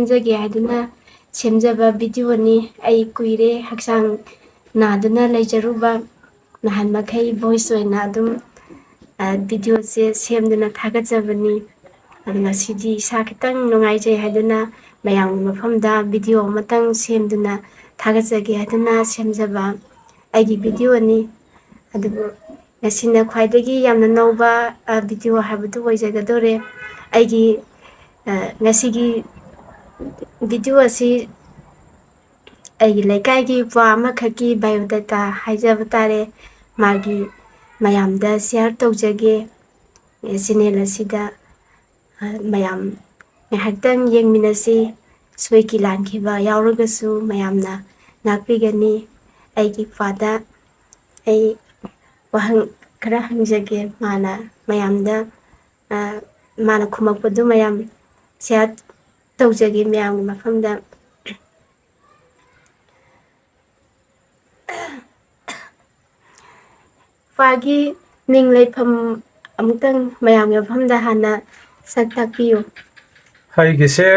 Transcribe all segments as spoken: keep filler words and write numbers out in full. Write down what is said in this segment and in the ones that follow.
ꯁꯦꯝꯖꯒꯦ ꯍꯥꯏꯗꯨꯅ ꯁꯦꯝꯖꯕ ꯚꯤꯗꯤꯑꯣꯅꯤ꯫ ꯑꯩ ꯀꯨꯏꯔꯦ ꯍꯛꯆꯥꯡ ꯅꯥꯗꯨꯅ ꯂꯩꯖꯔꯨꯕ, ꯅꯍꯥꯟ ꯃꯈꯩ ꯚꯣꯏꯁ ꯑꯣꯏꯅ ꯑꯗꯨꯝ, ꯑ, ꯚꯤꯗꯤꯑꯣꯁꯦ ꯁꯦꯝꯗꯨꯅ ꯊꯥꯒꯠꯆꯕꯅꯤ꯫ ꯑꯗꯨ ꯉꯁꯤꯗꯤ ꯏꯁꯥ ꯈꯤꯇꯪ ꯅꯨꯡꯉꯥꯏꯖꯩ ꯍꯥꯏꯗꯨꯅ ꯃꯌꯥꯝꯒꯤ ꯃꯐꯝꯗ ꯚꯤꯗꯤꯑꯣ ꯑꯃꯇꯪ ꯁꯦꯝꯗꯨꯅ ꯊꯥꯒꯠꯆꯒꯦ ꯍꯥꯏꯗꯨꯅ ꯁꯦꯝꯖꯕ ꯑꯩꯒꯤ ꯚꯤꯗꯤꯑꯣꯅꯤ꯫ ꯑꯗꯨꯕꯨ ꯉꯁꯤꯅ ꯈ꯭ꯋꯥꯏꯗꯒꯤ ꯌꯥꯝꯅ ꯅꯧꯕ, ꯑ, ꯚꯤꯗꯤꯑꯣ ꯍꯥꯏꯕꯗꯨ ꯑꯣꯏꯖꯒꯗꯧꯔꯦ꯫ ꯑꯩꯒꯤ, ꯑ, ꯉꯁꯤꯒꯤ ꯚꯤꯗꯤꯑꯣ ꯑꯁꯤ ꯑꯩꯒꯤ ꯂꯩꯀꯥꯏꯒꯤ ꯏꯄ꯭ꯋꯥ ꯑꯃꯈꯛꯀꯤ ꯕꯥꯏꯑꯣꯗꯥꯇꯥ ꯍꯥꯏꯖꯕ ꯇꯥꯔꯦ꯫ ꯃꯥꯒꯤ ꯃꯌꯥꯝꯗ ꯁꯤꯌꯥꯔ ꯇꯧꯖꯒꯦ꯫ ꯆꯦꯅꯦꯜ ꯑꯁꯤꯗ, ꯑ, ꯃꯌꯥꯝ ꯉꯥꯏꯍꯥꯛꯇꯪ ꯌꯦꯡꯃꯤꯟꯅꯁꯤ꯫ ꯁꯣꯏꯈꯤ ꯂꯥꯟꯈꯤꯕ ꯌꯥꯎꯔꯒꯁꯨ ꯃꯌꯥꯝꯅ ꯉꯥꯛꯄꯤꯒꯅꯤ꯫ ꯑꯩꯒꯤ ꯏꯄ꯭ꯋꯥꯗ ꯑꯩ ꯋꯥꯍꯪ ꯈꯔ ꯍꯪꯖꯒꯦ꯫ ꯃꯥꯅ ꯃꯌꯥꯝꯗ, ꯑ, ꯃꯥꯅ ꯈꯨꯝꯃꯛꯄꯗꯨ ꯃꯌꯥꯝ ꯁꯤꯌꯥꯔ ꯇꯧꯖꯒꯦ ꯃꯌꯥꯝꯒꯤ ꯃꯐꯝꯗ꯫ ꯏꯄ꯭ꯋꯥꯒꯤ ꯃꯤꯡ ꯂꯩꯐꯝ ꯑꯃꯨꯛꯇꯪ ꯃꯌꯥꯝꯒꯤ ꯃꯐꯝꯗ ꯍꯥꯟꯅ ꯁꯛ ꯇꯥꯛꯄꯤꯌꯨ꯫ ꯑꯩꯒꯤꯁꯦ,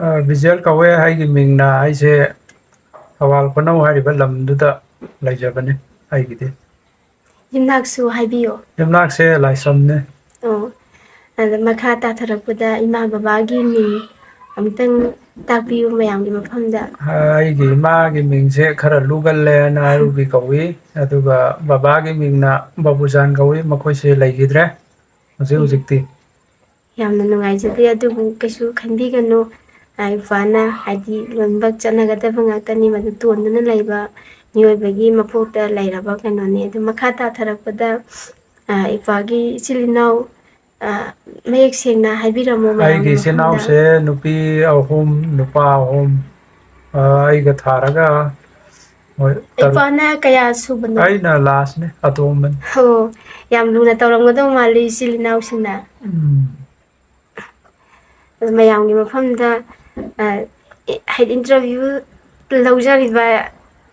ꯑ, ꯕꯤꯖꯦꯜ ꯀꯧꯋꯦ꯫ ꯑꯩꯒꯤ ꯃꯤꯡꯅ, ꯑꯩꯁꯦ ꯊꯧꯕꯥꯜ ꯈꯨꯅꯧ ꯍꯥꯏꯔꯤꯕ ꯂꯝꯗꯨꯗ ꯂꯩꯖꯕꯅꯤ ꯑꯩꯒꯤꯗꯤ꯫ ꯌꯨꯝꯅꯥꯛꯁꯨ ꯍꯥꯏꯕꯤꯌꯨ꯫ ꯌꯨꯝꯅꯥꯛꯁꯦ ꯂꯥꯏꯁ꯭ꯔꯝꯅꯦ꯫ ꯑꯣ, ꯑꯗ ꯃꯈꯥ ꯇꯥꯊꯔꯛꯄꯗ ꯏꯃꯥ ꯕꯕꯥꯒꯤ ꯃꯤꯡ ꯑꯃꯨꯛꯇꯪ ꯇꯥꯛꯄꯤꯌꯨ ꯃꯌꯥꯝꯒꯤ ꯃꯐꯝꯗ꯫ ꯑꯩꯒꯤ ꯏꯃꯥꯒꯤ ꯃꯤꯡꯁꯦ ꯈꯔ ꯂꯨꯒꯜꯂꯦꯅ ꯑꯔꯨꯕꯤ ꯀꯧꯏ, ꯑꯗꯨꯒ ꯕꯕꯥꯒꯤ ꯃꯤꯡꯅ ꯕꯥꯕꯨꯖꯥꯟ ꯀꯧꯏ꯫ ꯃꯈꯣꯏꯁꯦ ꯂꯩꯈꯤꯗ꯭ꯔꯦ ꯍꯧꯖꯤꯛ ꯎꯝ꯫ ꯍꯧꯖꯤꯛꯇꯤ꯫ ꯌꯥꯝꯅ ꯅꯨꯡꯉꯥꯏꯖꯗꯦ, ꯑꯗꯨꯕꯨ ꯀꯩꯁꯨ ꯈꯟꯕꯤꯒꯅꯨ꯫ ꯑ, ꯏꯄ꯭ꯋꯥꯅ ꯍꯥꯏꯗꯤ ꯂꯣꯏꯅꯃꯛ ꯆꯠꯅꯒꯗꯕ ꯉꯥꯛꯇꯅꯤ, ꯃꯗꯨ ꯇꯣꯟꯗꯨꯅ ꯂꯩꯕ ꯃꯤꯑꯣꯏꯕꯒꯤ ꯃꯄꯣꯛꯇ ꯂꯩꯔꯕ ꯀꯩꯅꯣꯅꯤ꯫ ꯑꯗꯨ ꯃꯈꯥ ꯇꯥꯊꯔꯛꯄꯗ, ꯑ, ꯏꯄ꯭ꯋꯥꯒꯤ ꯏꯆꯤꯜ ꯏꯅꯥꯎ, ꯑ, ꯃꯌꯦꯛ ꯁꯦꯡꯅ ꯍꯥꯏꯕꯤꯔꯝꯃꯨ ꯃꯌꯥꯝꯒꯤ ꯑꯩꯒꯤ ꯏꯆꯤꯜ ꯃꯐꯝꯗ꯫ ꯏꯅꯥꯎꯁꯦ ꯅꯨꯄꯤ ꯑꯍꯨꯝ, ꯅꯨꯄꯥ ꯑꯍꯨꯝ, ꯑ, ꯑꯩꯒ ꯊꯥꯔꯒ, ꯍꯣꯏ, ꯇꯔꯨꯛ꯫ ꯏꯄ꯭ꯋꯥꯅ ꯀꯌꯥ ꯁꯨꯕꯅꯣ? ꯑꯩꯅ ꯂꯥꯁꯅꯦ, ꯑꯇꯣꯝꯕꯅꯤ꯫ ꯑꯣ, ꯌꯥꯝ ꯂꯨꯅ ꯇꯧꯔꯝꯒꯗꯧ ꯃꯥꯜꯂꯤ ꯏꯆꯤꯜ ꯏꯅꯥꯎꯁꯤꯡꯅ꯫ ꯎꯝ꯫ ꯑꯗꯨ ꯃꯌꯥꯝꯒꯤ ꯃꯐꯝꯗ, ꯑ, ꯍꯥꯏꯗꯤ ꯏꯟꯇꯔꯚ꯭ꯌꯨ ꯂꯧꯖꯔꯤꯕ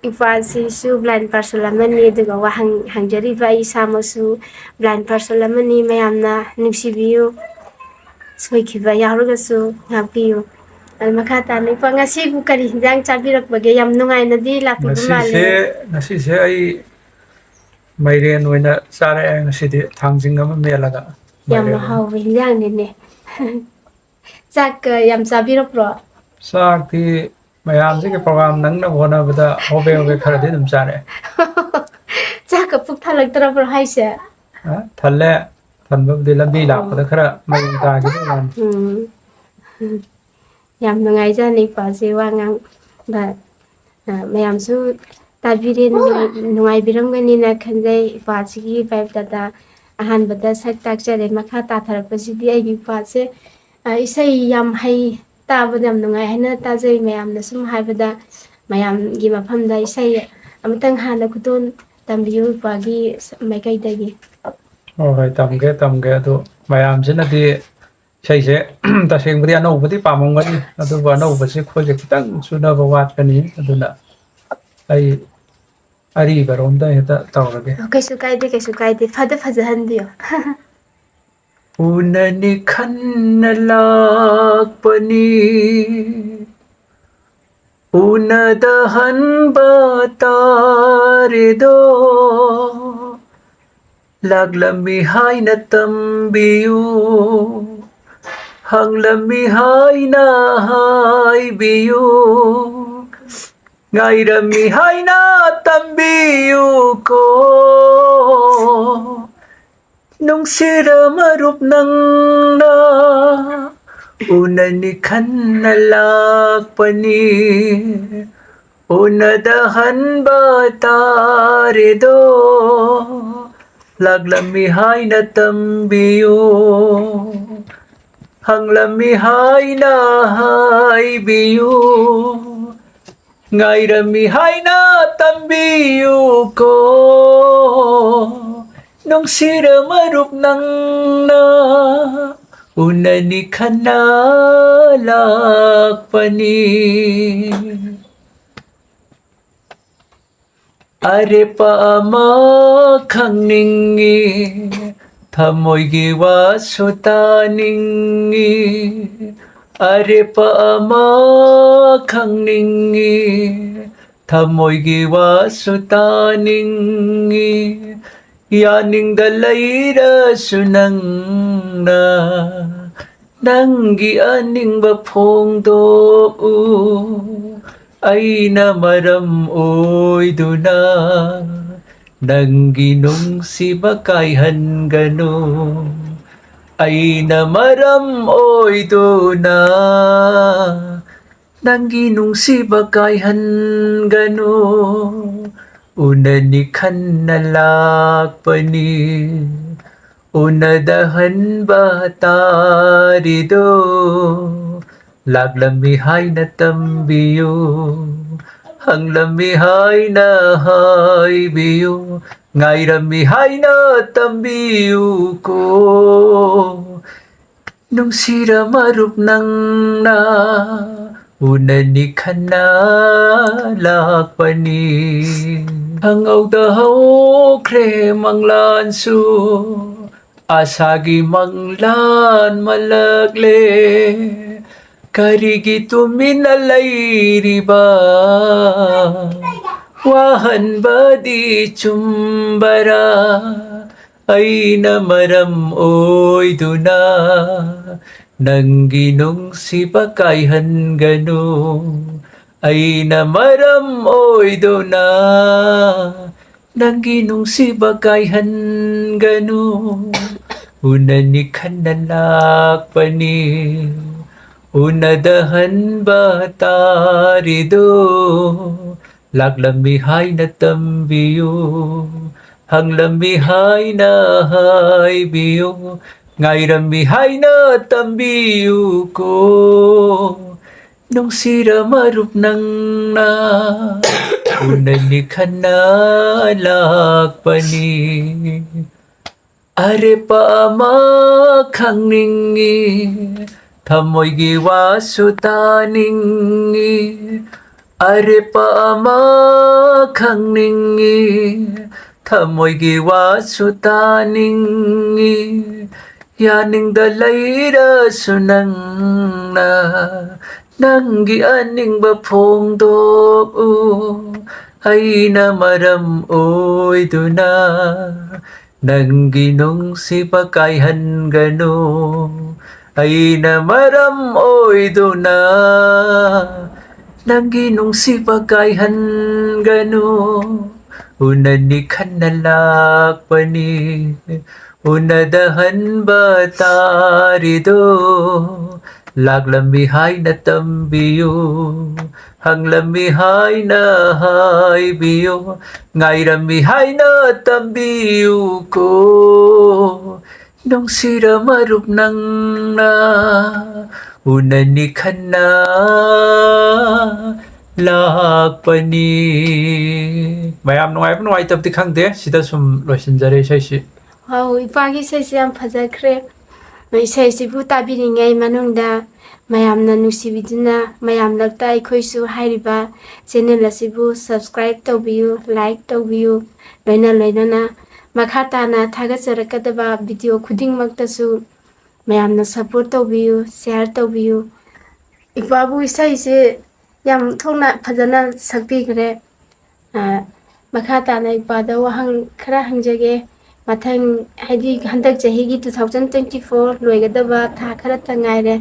ꯏꯄ꯭ꯋꯥꯁꯤꯁꯨ blind person ꯑꯃꯅꯤ, ꯑꯗꯨꯒ ꯋꯥꯍꯪ ꯍꯪꯖꯔꯤꯕ ꯑꯩ ꯏꯁꯥꯃꯛꯁꯨ blind person ꯑꯃꯅꯤ꯫ ꯃꯌꯥꯝꯅ ꯅꯨꯡꯁꯤꯕꯤꯌꯨ, ꯁꯣꯏꯈꯤꯕ ꯌꯥꯎꯔꯒꯁꯨ ꯉꯥꯛꯄꯤꯌꯨ꯫ ꯑꯗꯨ ꯃꯈꯥ ꯇꯥꯅ ꯏꯄꯥ, ꯉꯁꯤꯕꯨ ꯀꯔꯤ ꯍꯤꯟꯖꯥꯡ ꯆꯥꯕꯤꯔꯛꯄꯒꯦ? ꯌꯥꯝ ꯅꯨꯡꯉꯥꯏꯅꯗꯤ ꯂꯥꯛꯄꯤꯕ ꯃꯥꯜꯂꯦ꯫ ꯉꯁꯤꯁꯦ ꯉꯁꯤꯁꯦ ꯑꯩ ꯃꯥꯏꯔꯦꯟ ꯑꯣꯏꯅ ꯆꯥꯔꯛꯑꯦ ꯉꯁꯤꯗꯤ, ꯊꯥꯡꯖꯤꯡ ꯑꯃ ꯃꯦꯠꯂꯒ꯫ ꯌꯥꯝ ꯃꯥꯏꯔꯦꯟ ꯑꯣꯏꯅ꯫ ꯍꯥꯎꯕ ꯍꯤꯟꯖꯥꯡꯅꯤꯅꯦ꯫ ꯆꯥꯛꯀ ꯌꯥꯝ ꯆꯥꯕꯤꯔꯛꯄ꯭ꯔꯣ? ꯆꯥꯛꯇꯤ ꯃꯌꯥꯝꯁꯤꯒꯤ ꯄ꯭ꯔꯣꯒꯥꯝ ꯅꯪꯅꯕ ꯍꯣꯠꯅꯕꯗ ꯍꯣꯕꯦ ꯍꯣꯕꯦ ꯈꯔꯗꯤ ꯑꯗꯨꯝ ꯆꯥꯔꯛꯑꯦ꯫ ꯆꯥꯛꯀ ꯄꯨꯛ ꯊꯜꯂꯛꯇ꯭ꯔꯕ꯭ꯔꯣ ꯍꯥꯏꯁꯦ? ꯑ, ꯊꯜꯂꯦ꯫ ꯊꯟꯕꯕꯨꯗꯤ ꯂꯝꯕꯤ ꯂꯥꯛꯄꯗ ꯈꯔ ꯃꯌꯦꯡ ꯇꯥꯈꯤꯕ ꯋꯥꯅꯤ꯫ ꯎꯝ꯫ ꯌꯥꯝ ꯅꯨꯡꯉꯥꯏꯖꯥꯠꯅꯤ ꯏꯄꯥꯁꯦ ꯋꯥ ꯉꯥꯡꯕ꯫ ꯑ, ꯃꯌꯥꯝꯁꯨ ꯇꯥꯕꯤꯔꯦ, ꯅꯨꯡꯉꯥꯏ-, ꯅꯨꯡꯉꯥꯏꯕꯤꯔꯝꯒꯅꯤꯅ ꯈꯟꯖꯩ꯫ ꯏꯄꯥꯁꯤꯒꯤ bio data ꯑꯍꯥꯟꯕꯗ ꯁꯛ ꯇꯥꯛꯆꯔꯦ꯫ ꯃꯈꯥ ꯇꯥꯊꯔꯛꯄꯁꯤꯗꯤ ꯑꯩꯒꯤ ꯏꯄꯥꯁꯦ, ꯑ, ꯏꯁꯩ ꯌꯥꯝ ꯍꯩ, ꯇꯥꯕꯗ ꯌꯥꯝ ꯅꯨꯡꯉꯥꯏ ꯍꯥꯏꯅ ꯇꯥꯖꯩ꯫ ꯃꯌꯥꯝꯅ ꯁꯨꯝ ꯍꯥꯏꯕꯗ ꯃꯌꯥꯝꯒꯤ ꯃꯐꯝꯗ ꯏꯁꯩ ꯑꯃꯇꯪ ꯍꯥꯟꯅ ꯈꯨꯗꯣꯜ ꯇꯝꯕꯤꯌꯨ ꯏꯄꯥꯒꯤ ꯃꯥꯏꯀꯩꯗꯒꯤ꯫ ꯍꯣꯏ, ꯍꯣꯏ, ꯇꯝꯒꯦ, ꯇꯝꯒꯦ꯫ ꯑꯗꯨ ꯃꯌꯥꯝꯁꯤꯅꯗꯤ ꯏꯁꯩꯁꯦ ꯇꯁꯦꯡꯕꯗꯤ ꯑꯅꯧꯕꯗꯤ ꯄꯥꯝꯃꯝꯒꯅꯤ, ꯑꯗꯨꯕꯨ ꯑꯅꯧꯕꯁꯤ ꯑꯩꯈꯣꯏꯒ ꯈꯤꯇꯪ ꯆꯨꯅꯕ ꯋꯥꯠꯀꯅꯤ, ꯑꯗꯨꯅ ꯑꯩ ꯑꯔꯤꯕꯔꯣꯝꯗ ꯍꯦꯛꯇ ꯇꯧꯔꯒꯦ꯫ ꯑꯣ, ꯀꯩꯁꯨ ꯀꯥꯏꯗꯦ, ꯀꯩꯁꯨ ꯀꯥꯏꯗꯦ꯫ ꯐꯗ ꯐꯖꯍꯟꯕꯤꯌꯣ꯫ ꯎꯅꯅꯤ ꯈꯟꯅ ꯂꯥꯛꯄꯅꯤ, ꯎꯅꯗꯍꯟꯕ ꯇꯥꯔꯦꯗꯣ꯫ ꯂꯥꯛꯂꯝꯃꯤ ꯍꯥꯏꯅ ꯇꯝꯕꯤꯌꯨ, ꯍꯪꯂꯝꯃꯤ ꯍꯥꯏꯅ ꯍꯥꯏꯕꯤꯌꯨ, ꯉꯥꯏꯔꯝꯃꯤ ꯍꯥꯏꯅ ꯇꯝꯕꯤꯌꯨꯀꯣ꯫ ꯅꯨꯡꯁꯤꯔ ꯃꯔꯨꯞ ꯅꯪꯅ ꯎꯅꯅꯤ ꯈꯟꯅ ꯂꯥꯛꯄꯅꯤ, ꯎꯅꯗꯍꯟꯕ ꯇꯥꯔꯦꯗꯣ꯫ ꯂꯥꯛꯂꯝꯃꯤ ꯍꯥꯏꯅ ꯇꯝꯕꯤꯌꯨ, ꯍꯪꯂꯝꯃꯤ ꯍꯥꯏꯅ ꯍꯥꯏꯕꯤꯌꯨ, ꯉꯥꯏꯔꯝꯃꯤ ꯍꯥꯏꯅ ꯇꯝꯕꯤꯌꯨꯀꯣ꯫ ꯅꯨꯡꯁꯤꯔ ꯃꯔꯨꯞ ꯅꯪꯅ ꯎꯅꯅꯤ ꯈꯟꯅ ꯂꯥꯛꯄꯅꯤ꯫ ꯑꯔꯦꯞꯄ ꯑꯃ ꯈꯪꯅꯤꯡꯏ, ꯊꯃꯣꯏꯒꯤ ꯋꯥꯁꯨ ꯇꯥꯅꯤꯡꯏ꯫ ꯑꯔꯦꯞꯄ ꯑꯃ ꯈꯪꯅꯤꯡꯏ, ꯊꯃꯣꯏꯒꯤ ꯋꯥꯁꯨ ꯇꯥꯅꯤꯡꯏ꯫ ꯌꯥꯅꯤꯡꯗ ꯂꯩꯔꯁꯨ ꯅꯪꯅ ꯅꯪꯒꯤ ꯑꯅꯤꯡꯕ ꯐꯣꯡꯗꯣꯛꯎ꯫ ꯑꯩꯅ ꯃꯔꯝ ꯑꯣꯏꯗꯨꯅ ꯅꯪꯒꯤ ꯅꯨꯡꯁꯤꯕ ꯀꯥꯏꯍꯟꯒꯅꯨ꯫ ꯑꯩꯅ ꯃꯔꯝ ꯑꯣꯏꯗꯨꯅ ꯅꯪꯒꯤ ꯅꯨꯡꯁꯤꯕ ꯀꯥꯏꯍꯟꯒꯅꯨ꯫ ꯎꯅꯅꯤ ꯈꯟꯅ ꯂꯥꯛꯄꯅꯤ, ꯎꯅꯗꯍꯟꯕ ꯇꯥꯔꯤꯗꯣ꯫ ꯂꯥꯛꯂꯝꯃꯤ ꯍꯥꯏꯅ ꯇꯝꯕꯤꯌꯨ, ꯍꯪꯂꯝꯃꯤ ꯍꯥꯏꯅ ꯍꯥꯏꯕꯤꯌꯨ, ꯉꯥꯏꯔꯝꯃꯤ ꯍꯥꯏꯅ ꯇꯝꯕꯤꯌꯨꯀꯣ꯫ ꯅꯨꯡꯁꯤꯔ ꯃꯔꯨꯞ ꯅꯪꯅ ꯎꯅꯅꯤ ꯈꯟꯅ ꯂꯥꯛꯄꯅꯤ꯫ ꯈꯪꯍꯧꯗ ꯍꯧꯈ꯭ꯔꯦ ꯃꯪꯂꯥꯟꯁꯨ, ꯑꯁꯥꯒꯤ ꯃꯪꯂꯥꯟ ꯃꯜꯂꯛꯂꯦ꯫ ꯀꯔꯤꯒꯤ ꯇꯨꯃꯤꯟꯅ ꯂꯩꯔꯤꯕ? ꯋꯥꯍꯟꯕꯗꯤ ꯆꯨꯝꯕꯔꯥ? ꯑꯩꯅ ꯃꯔꯝ ꯑꯣꯏꯗꯨꯅ ꯅꯪꯒꯤ ꯅꯨꯡꯁꯤꯕ ꯀꯥꯏꯍꯟꯒꯅꯨ꯫ ꯑꯩꯅ ꯃꯔꯝ ꯑꯣꯏꯗꯨꯅ ꯅꯪꯒꯤ ꯅꯨꯡꯁꯤꯕ ꯀꯥꯏꯍꯟꯒꯅꯨ꯫ ꯎꯅꯅꯤ ꯈꯟꯅ ꯂꯥꯛꯄꯅꯤ, ꯎꯅꯗꯍꯟꯕ ꯇꯥꯔꯤꯗꯣ꯫ ꯂꯥꯛꯂꯝꯃꯤ ꯍꯥꯏꯅ ꯇꯝꯕꯤꯌꯨ, ꯍꯪꯂꯝꯃꯤ ꯍꯥꯏꯅ ꯍꯥꯏꯕꯤꯌꯨ, ꯉꯥꯏꯔꯝꯃꯤ ꯍꯥꯏꯅ ꯇꯝꯕꯤꯌꯨꯀꯣ꯫ ꯅꯨꯡꯁꯤꯔ ꯃꯔꯨꯞ ꯅꯪꯅ ꯎꯅꯅꯤ ꯈꯟꯅ ꯂꯥꯛꯄꯅꯤ꯫ ꯑꯔꯦꯞꯄ ꯑꯃ ꯈꯪꯅꯤꯡꯏ, ꯊꯃꯣꯏꯒꯤ ꯋꯥꯁꯨ ꯇꯥꯅꯤꯡꯏ꯫ ꯑꯔꯦꯞꯄ ꯑꯃ ꯈꯪꯅꯤꯡꯏ, ꯊꯃꯣꯏꯒꯤ ꯋꯥꯁꯨ ꯇꯥꯅꯤꯡꯏ꯫ ꯌꯥꯅꯤꯡꯗ ꯂꯩꯔꯁꯨ ꯅꯪꯅ ꯅꯪꯒꯤ ꯑꯅꯤꯡꯕ ꯐꯣꯡꯗꯣꯛꯎ꯫ ꯑꯩꯅ ꯃꯔꯝ ꯑꯣꯏꯗꯨꯅ ꯅꯪꯒꯤ ꯅꯨꯡꯁꯤꯕ ꯀꯥꯏꯍꯟꯒꯅꯨ꯫ ꯑꯩꯅ ꯃꯔꯝ ꯑꯣꯏꯗꯨꯅ ꯅꯪꯒꯤ ꯅꯨꯡꯁꯤꯕ ꯀꯥꯏꯍꯟꯒꯅꯨ꯫ ꯎꯅꯅꯤ ꯈꯟꯅ ꯂꯥꯛꯄꯅꯤ, ꯎꯅꯗ ꯍꯟꯕ ꯇꯥꯔꯤꯗꯣ꯫ ꯂꯥꯛꯂꯝꯃꯤ ꯍꯥꯏꯅ ꯇꯝꯕꯤꯌꯨ, ꯍꯪꯂꯝꯃꯤ ꯍꯥꯏꯅ ꯍꯥꯏꯕꯤꯌꯨ, ꯉꯥꯏꯔꯝꯃꯤ ꯍꯥꯏꯅ ꯇꯝꯕꯤꯌꯨꯀꯣ꯫ ꯅꯨꯡꯁꯤꯔ ꯃꯔꯨꯞ ꯅꯪꯅ ꯎꯅꯅꯤ ꯈꯟꯅ ꯂꯥꯛꯄꯅꯤ꯫ ꯃꯌꯥꯝ ꯅꯨꯡꯉꯥꯏꯕ ꯅꯨꯡꯉꯥꯏꯇꯕꯗꯤ ꯈꯪꯗꯦ, ꯁꯤꯗ ꯁꯨꯝ ꯂꯣꯏꯁꯤꯟꯖꯔꯦ ꯏꯁꯩꯁꯤ꯫ ꯋꯥꯎ, ꯏꯄꯥꯒꯤ ꯏꯁꯩꯁꯤ ꯌꯥꯝ ꯐꯖꯈ꯭ꯔꯦ꯫ ꯏꯁꯩꯁꯤꯕꯨ ꯇꯥꯕꯤꯔꯤꯉꯩ ꯃꯅꯨꯡꯗ ꯃꯌꯥꯝꯅ ꯅꯨꯡꯁꯤꯕꯤꯗꯨꯅ ꯃꯌꯥꯝ ꯂꯛꯇ ꯑꯩꯈꯣꯏꯁꯨ ꯍꯥꯏꯔꯤꯕ ꯆꯦꯅꯦꯜ ꯑꯁꯤꯕꯨ subscribe ꯇꯧꯕꯤꯌꯨ, like ꯇꯧꯕꯤꯌꯨ, ꯂꯣꯏꯅ ꯂꯣꯏꯅꯅ ꯃꯈꯥ ꯇꯥꯅ ꯊꯥꯒꯠꯆꯔꯛꯀꯗꯕ video ꯈꯨꯗꯤꯡꯃꯛꯇꯁꯨ ꯃꯌꯥꯝꯅ support ꯇꯧꯕꯤꯌꯨ, share ꯇꯧꯕꯤꯌꯨ꯫ ꯏꯄꯥꯕꯨ ꯏꯁꯩꯁꯦ ꯌꯥꯝ ꯊꯣꯛꯅ ꯐꯖꯅ ꯁꯛꯄꯤꯈ꯭ꯔꯦ꯫ ꯑ, ꯃꯈꯥ ꯇꯥꯅ ꯏꯄꯥꯗ ꯋꯥꯍꯪ ꯈꯔ ꯍꯪꯖꯒꯦ꯫ ꯃꯊꯪ, ꯍꯥꯏꯗꯤ ꯍꯟꯗꯛ ꯆꯍꯤꯒꯤ two thousand twenty four ꯂꯣꯏꯒꯗꯕ ꯊꯥ ꯈꯔꯇ ꯉꯥꯏꯔꯦ꯫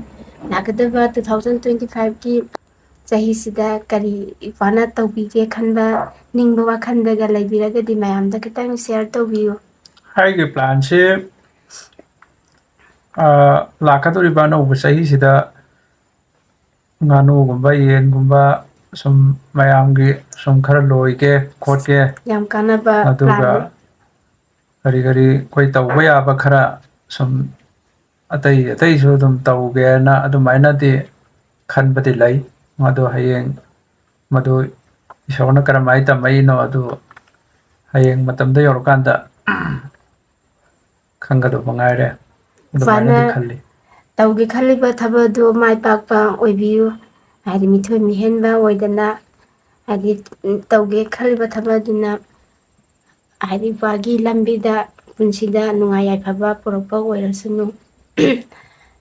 ꯂꯥꯛꯀꯗꯕ two thousand twenty five ꯀꯤ ꯆꯍꯤꯁꯤꯗ ꯀꯔꯤ ꯏꯄꯥꯅ ꯇꯧꯕꯤꯒꯦ ꯈꯟꯕ, ꯅꯤꯡꯕ ꯋꯥꯈꯜꯗꯒ ꯂꯩꯕꯤꯔꯒꯗꯤ ꯃꯌꯥꯝꯗ ꯈꯤꯇꯪ share ꯇꯧꯕꯤꯌꯨ꯫ ꯑꯩꯒꯤ plan ꯁꯤ, ꯑ, ꯂꯥꯛꯀꯗꯧꯔꯤꯕ ꯑꯅꯧꯕ ꯆꯍꯤꯁꯤꯗ ꯉꯥꯅꯨꯒꯨꯝꯕ, ꯌꯦꯟꯒꯨꯝꯕ ꯁꯨꯝ ꯃꯌꯥꯝꯒꯤ ꯁꯨꯝ ꯈꯔ ꯂꯣꯏꯒꯦ, ꯈꯣꯠꯀꯦ꯫ ꯌꯥꯝ ꯀꯥꯟꯅꯕ ꯑꯗꯨꯒ plan ꯅꯤ꯫ ꯀꯔꯤ ꯀꯔꯤ ꯑꯩꯈꯣꯏ ꯇꯧꯕ ꯌꯥꯕ ꯈꯔ ꯁꯨꯝ ꯑꯇꯩ ꯑꯇꯩꯁꯨ ꯑꯗꯨꯝ ꯇꯧꯒꯦꯅ ꯑꯗꯨꯃꯥꯏꯅꯗꯤ ꯈꯟꯕꯗꯤ ꯂꯩ꯫ ꯑꯗꯣ ꯍꯌꯦꯡ ꯃꯗꯨ ꯏꯁꯣꯔꯅ ꯀꯔꯝꯍꯥꯏꯅ ꯇꯝꯃꯛꯏꯅꯣ ꯑꯗꯨ ꯍꯌꯦꯡ ꯃꯇꯝꯗ ꯌꯧꯔꯀꯥꯟꯗ ꯈꯪꯒꯗꯧꯕ ꯉꯥꯏꯔꯦ꯫ ꯑꯗꯨꯃꯥꯏꯅꯗꯤ ꯏꯄꯥꯅ ꯈꯜꯂꯤ꯫ ꯇꯧꯒꯦ ꯈꯜꯂꯤꯕ ꯊꯕꯛ ꯑꯗꯨ ꯃꯥꯏ ꯄꯥꯛꯄ ꯑꯣꯏꯕꯤꯌꯨ꯫ ꯍꯥꯏꯗꯤ ꯃꯤꯊꯣꯏ ꯃꯤꯍꯦꯟꯕ ꯑꯣꯏꯗꯅ, ꯍꯥꯏꯗꯤ ꯇꯧꯒꯦ ꯈꯜꯂꯤꯕ ꯊꯕꯛ ꯑꯗꯨꯅ, ꯍꯥꯏꯗꯤ ꯏꯄꯥꯒꯤ ꯂꯝꯕꯤꯗ ꯄꯨꯟꯁꯤꯗ ꯅꯨꯡꯉꯥꯏ ꯌꯥꯏꯐꯕ ꯄꯨꯔꯛꯄ ꯑꯣꯏꯔꯁꯅꯨ꯫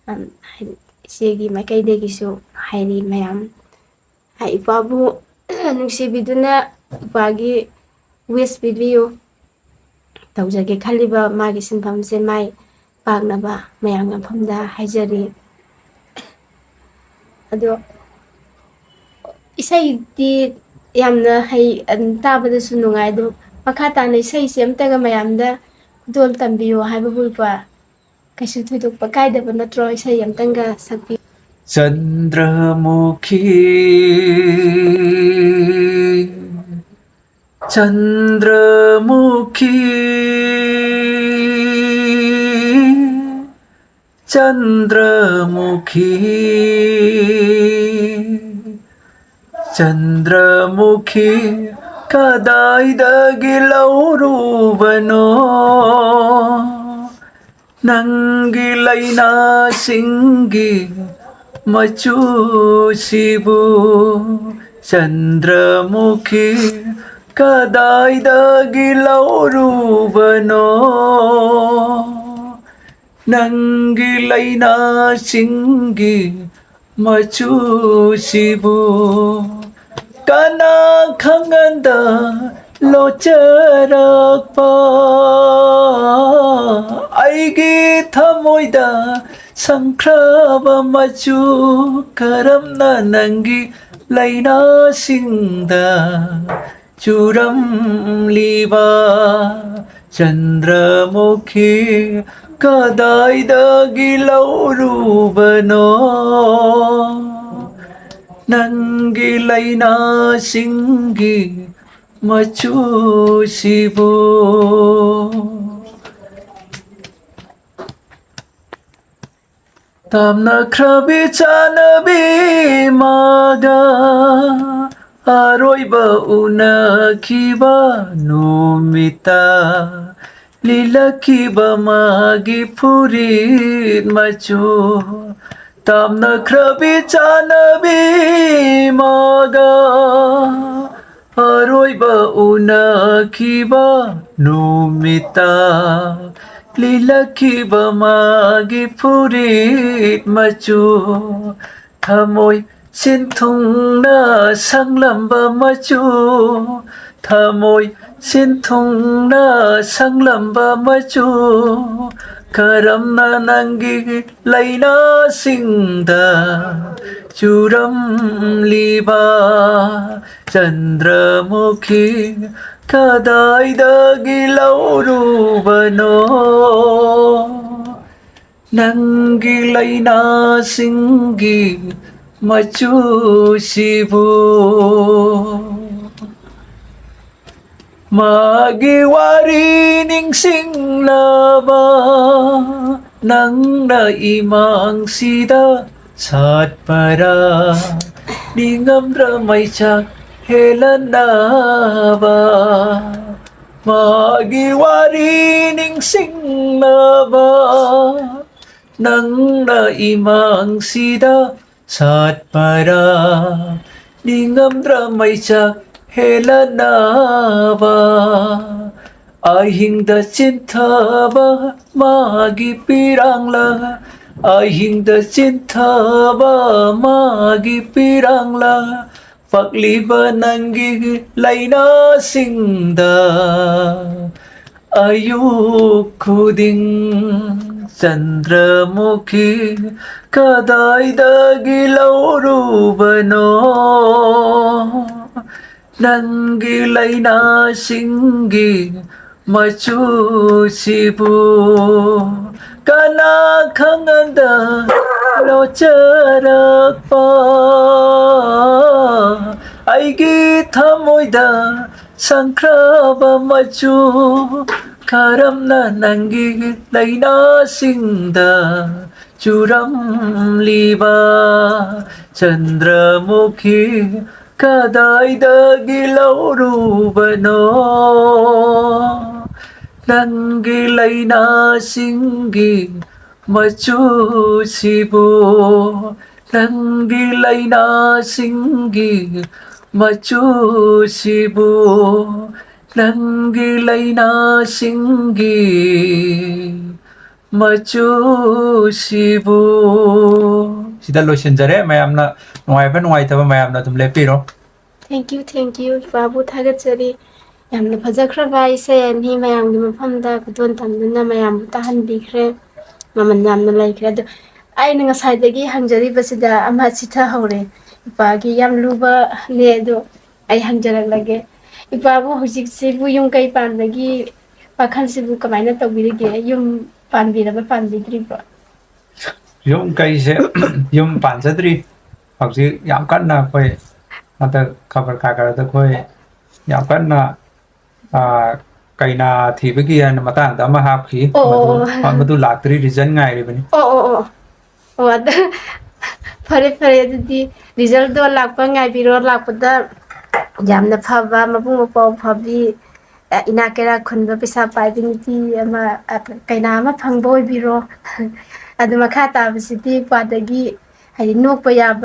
ꯑꯝ, ꯍꯥꯏꯗꯤ ꯏꯆꯦꯒꯤ ꯃꯥꯏꯀꯩꯗꯒꯤꯁꯨ ꯍꯥꯏꯔꯤ ꯃꯌꯥꯝ, ꯍꯥꯏ, ꯏꯄꯥꯕꯨ ꯅꯨꯡꯁꯤꯕꯤꯗꯨꯅ ꯏꯄꯥꯒꯤ wish ꯄꯤꯕꯤꯌꯨ꯫ ꯇꯧꯖꯒꯦ ꯈꯜꯂꯤꯕ ꯃꯥꯒꯤ ꯁꯤꯟꯐꯝꯁꯦ ꯃꯥꯏ ꯄꯥꯛꯅꯕ ꯃꯌꯥꯝꯒꯤ ꯃꯐꯝꯗ ꯍꯥꯏꯖꯔꯤ꯫ ꯑꯗꯣ ꯏꯁꯩꯗꯤ ꯌꯥꯝꯅ ꯍꯩ, ꯑꯗꯨꯝ ꯇꯥꯕꯗꯁꯨ ꯅꯨꯡꯉꯥꯏ꯫ ꯑꯗꯣ ꯃꯈꯥ ꯇꯥꯅ ꯏꯁꯩꯁꯦ ꯑꯝꯇꯒ ꯃꯌꯥꯝꯗ ꯈꯨꯗꯣꯜ ꯇꯝꯕꯤꯌꯨ ꯍꯥꯏꯕꯕꯨ ꯏꯄꯥ ꯀꯩꯁꯨ ꯊꯣꯏꯗꯣꯛꯄ ꯀꯥꯏꯗꯕ ꯅꯠꯇ꯭ꯔꯣ? ꯏꯁꯩ ꯑꯝꯇꯪꯒ ꯁꯛꯄꯤꯌꯨ꯫ ꯆꯟꯗ꯭ꯔꯃꯨꯈꯤ, ꯆꯟꯗ꯭ꯔꯃꯨꯈꯤ, ꯆꯟꯗ꯭ꯔꯃꯨꯈꯤ, ꯆꯟꯗ꯭ꯔꯃꯨꯈꯤ, ꯀꯗꯥꯏꯗꯒꯤ ꯂꯧꯔꯨꯕꯅꯣ ꯅꯪꯒꯤ ꯂꯩꯅꯥꯁꯤꯡꯒꯤ ꯃꯆꯨꯁꯤꯕꯨ? ꯆꯟꯗ꯭ꯔꯃꯨꯈꯤ, ꯀꯗꯥꯏꯗꯒꯤ ꯂꯧꯔꯨꯕꯅꯣ ꯅꯪꯒꯤ ꯂꯩꯅꯥꯁꯤꯡꯒꯤ ꯃꯆꯨꯁꯤꯕꯨ? ꯀꯅꯥ ꯈꯪꯍꯟꯗ ꯂꯣꯠꯆꯔꯛꯄ ꯑꯩꯒꯤ ꯊꯃꯣꯏꯗ ꯁꯪꯈ꯭ꯔꯕ ꯃꯆꯨ? ꯀꯔꯝꯅ ꯅꯪꯒꯤ ꯂꯩꯅꯥꯁꯤꯡꯗ ꯆꯨꯔꯝꯂꯤꯕ? ꯆꯟꯗ꯭ꯔꯃꯨꯈꯤ, ꯀꯗꯥꯏꯗꯒꯤ ꯂꯧꯔꯨꯕꯅꯣ ꯅꯪꯒꯤ ꯂꯩꯅꯥꯁꯤꯡꯒꯤ ꯃꯆꯨꯁꯤꯕꯨ? ꯇꯥꯝꯅꯈ꯭ꯔꯕꯤ ꯆꯥꯅꯕꯤ ꯃꯥꯒ ꯑꯔꯣꯏꯕ ꯎꯅꯈꯤꯕ ꯅꯨꯃꯤꯠꯇ ꯂꯤꯂꯛꯈꯤꯕ ꯃꯥꯒꯤ ꯐꯨꯔꯤꯠ ꯃꯆꯨ꯫ ꯇꯥꯝꯅꯈ꯭ꯔꯕꯤ ꯆꯥꯅꯕꯤ ꯃꯥꯒ ꯑꯔꯣꯏꯕ ꯎꯅꯈꯤꯕ ꯅꯨꯃꯤꯠꯇ ꯂꯤꯂꯛꯈꯤꯕ ꯃꯥꯒꯤ ꯐꯨꯔꯤꯠ ꯃꯆꯨ, ꯊꯃꯣꯏ ꯁꯤꯟꯊꯨꯡꯅ ꯁꯪꯂꯝꯕ ꯃꯆꯨ, ꯊꯃꯣꯏ ꯁꯤꯟꯊꯨꯡꯅ ꯁꯪꯂꯝꯕ ꯃꯆꯨ, ꯀꯔꯝꯅ ꯅꯪꯒꯤ ꯂꯩꯅꯥꯁꯤꯡꯗ ꯆꯨꯔꯝꯂꯤꯕ ꯆꯟꯗ꯭ꯔꯃꯨꯈꯤ ꯀꯗꯥꯏꯗꯒꯤ ꯂꯧꯔꯨꯕꯅꯣ? ꯅꯪꯒꯤ ꯂꯩꯅꯥꯁꯤꯡꯒꯤ ꯃꯆꯨꯁꯤꯕꯨ ꯃꯥꯒꯤ ꯋꯥꯔꯤ ꯅꯤꯡꯁꯤꯡꯅꯕ ꯅꯪꯅ ꯏꯃꯥꯡꯁꯤꯗ ꯁꯥꯠꯄꯔꯥ? ꯅꯤꯡꯉꯝꯗ꯭ꯔ ꯃꯩꯆꯥꯛ ꯍꯦꯜꯂꯟꯅꯕ ꯃꯥꯒꯤ ꯋꯥꯔꯤ ꯅꯤꯡꯁꯤꯡꯅꯕ ꯅꯪꯅ ꯏꯃꯥꯡꯁꯤꯗ ꯁꯥꯠꯄꯔꯥ? ꯅꯤꯡꯉꯝꯗ꯭ꯔ ꯃꯩꯆꯥꯛ ꯍꯦꯜꯂꯟꯅꯕ ꯑꯍꯤꯡꯗ ꯆꯤꯟꯊꯕ ꯃꯥꯒꯤ ꯄꯤꯔꯥꯡꯂ, ꯑꯍꯤꯡꯗ ꯆꯤꯟꯊꯕ ꯃꯥꯒꯤ ꯄꯤꯔꯥꯡꯂ, ꯄꯛꯂꯤꯕ ꯅꯪꯒꯤ ꯂꯩꯅꯥꯁꯤꯡꯗ ꯑꯌꯨꯛ ꯈꯨꯗꯤꯡ ꯆꯟꯗ꯭ꯔꯃꯨꯈꯤ ꯀꯗꯥꯏꯗꯒꯤ ꯂꯧꯔꯨꯕꯅꯣ? ꯅꯪꯒꯤ ꯂꯩꯅꯥꯁꯤꯡꯒꯤ ꯃꯆꯨꯁꯤꯕꯨ ꯀꯅꯥ ꯈꯪꯉꯗ ꯂꯣꯆꯔꯛꯄ ꯑꯩꯒꯤ ꯊꯃꯣꯏꯗ ꯁꯪꯈ꯭ꯔꯕ ꯃꯆꯨ, ꯀꯔꯝꯅ ꯅꯪꯒꯤ ꯂꯩꯅꯥꯁꯤꯡꯗ ꯆꯨꯔꯝꯂꯤꯕ ꯆꯟꯗ꯭ꯔꯃꯨꯈꯤ ꯀꯗꯥꯏꯗꯒꯤ ꯂꯧꯔꯨꯕꯅꯣ? ꯅꯪꯒꯤ ꯂꯩꯅꯥꯁꯤꯡꯒꯤ ꯃꯆꯨꯁꯤꯕꯨ, ꯅꯪꯒꯤ ꯂꯩꯅꯥꯁꯤꯡꯒꯤ ꯃꯆꯨꯁꯤꯕꯨ ꯅꯪꯒꯤ ꯂꯩꯅꯥꯁꯤꯡꯒꯤ ꯃꯆꯨꯁꯤꯕꯨ꯫ ꯁꯤꯗ ꯂꯣꯏꯁꯤꯟꯖꯔꯦ꯫ ꯃꯌꯥꯝꯅ ꯅꯨꯡꯉꯥꯏꯕ ꯅꯨꯡꯉꯥꯏꯇꯕ ꯃꯌꯥꯝꯅ ꯑꯗꯨꯝ ꯂꯦꯞꯄꯤꯔꯣ꯫ Thank you, thank you, ꯏꯄꯥꯕꯨ ꯊꯥꯒꯠꯆꯔꯤ꯫ ꯌꯥꯝꯅ ꯐꯖꯈ꯭ꯔꯕ ꯏꯁꯩ ꯑꯅꯤ ꯃꯌꯥꯝꯒꯤ ꯃꯐꯝꯗ ꯈꯨꯗꯣꯜ ꯇꯝꯗꯨꯅ ꯃꯌꯥꯝꯕꯨ ꯇꯥꯍꯟꯕꯤꯈ꯭ꯔꯦ꯫ ꯃꯃꯜ ꯌꯥꯝꯅ ꯂꯩꯈ꯭ꯔꯦ꯫ ꯑꯗꯣ ꯑꯩꯅ ꯉꯁꯥꯏꯗꯒꯤ ꯍꯪꯖꯔꯤꯕꯁꯤꯗ ꯑꯃ ꯆꯤꯊꯍꯧꯔꯦ꯫ ꯏꯄꯥꯒꯤ ꯌꯥꯝ ꯂꯨꯕꯅꯦ꯫ ꯑꯗꯣ ꯑꯩ ꯍꯪꯖꯔꯛꯂꯒꯦ꯫ ꯏꯄꯥꯕꯨ ꯍꯧꯖꯤꯛꯁꯤꯕꯨ ꯌꯨꯝ ꯀꯩ ꯄꯥꯟꯕꯒꯤ ꯋꯥꯈꯜꯁꯤꯕꯨ ꯀꯃꯥꯏꯅ ꯇꯧꯕꯤꯔꯤꯒꯦ? ꯌꯨꯝ ꯄꯥꯟꯕꯤꯔꯕ ꯄꯥꯟꯕꯤꯗ꯭ꯔꯤꯕ꯭ꯔꯣ? ꯌꯨꯝ ꯀꯩꯁꯦ ꯌꯨꯝ ꯄꯥꯟꯖꯗ꯭ꯔꯤ꯫ ꯍꯧꯖꯤꯛ ꯌꯥꯝ ꯀꯟꯅ ꯑꯩꯈꯣꯏ ꯍꯟꯗꯛ ꯈꯕꯔ ꯀꯥꯒꯔꯗ ꯑꯩꯈꯣꯏ ꯌꯥꯝ ꯀꯟꯅ, ꯑꯥ, ꯀꯩꯅꯥ ꯊꯤꯕꯒꯤ ꯍꯥꯏꯅ ꯃꯇꯥꯡꯗ ꯑꯃ ꯍꯥꯞꯈꯤ꯫ ꯑꯣ, ꯃꯗꯨ, ꯑꯣ, ꯑꯣ꯫ ꯃꯗꯨ ꯂꯥꯛꯇ꯭ꯔꯤ, ꯔꯤꯖꯜ ꯉꯥꯏꯔꯤꯕꯅꯤ꯫ ꯑꯣ, ꯑꯣ, ꯑꯣ꯫ ꯑꯣ, ꯑꯗ, ꯐꯔꯦ, ꯐꯔꯦ꯫ ꯑꯗꯨꯗꯤ ꯔꯤꯖꯜꯗꯣ ꯂꯥꯛꯄ ꯉꯥꯏꯕꯤꯔꯣ꯫ ꯂꯥꯛꯄꯗ ꯌꯥꯝꯅ ꯐꯕ, ꯃꯕꯨꯡ ꯃꯧꯄ꯭ꯋꯥ ꯐꯕꯤ, ꯑ, ꯏꯅꯥꯛ ꯀꯩꯔꯥꯛ ꯈꯨꯟꯕ, ꯄꯩꯁꯥ ꯄꯥꯏꯕꯤ ꯅꯨꯄꯤ ꯑꯃ, ꯑ, ꯀꯩꯅꯥ ꯑꯃ ꯐꯪꯕ ꯑꯣꯏꯕꯤꯔꯣ꯫ ꯑꯗꯨ ꯃꯈꯥ ꯇꯥꯕꯁꯤꯗꯤ ꯏꯄ꯭ꯋꯥꯗꯒꯤ, ꯍꯥꯏꯗꯤ, ꯅꯣꯛꯄ ꯌꯥꯕ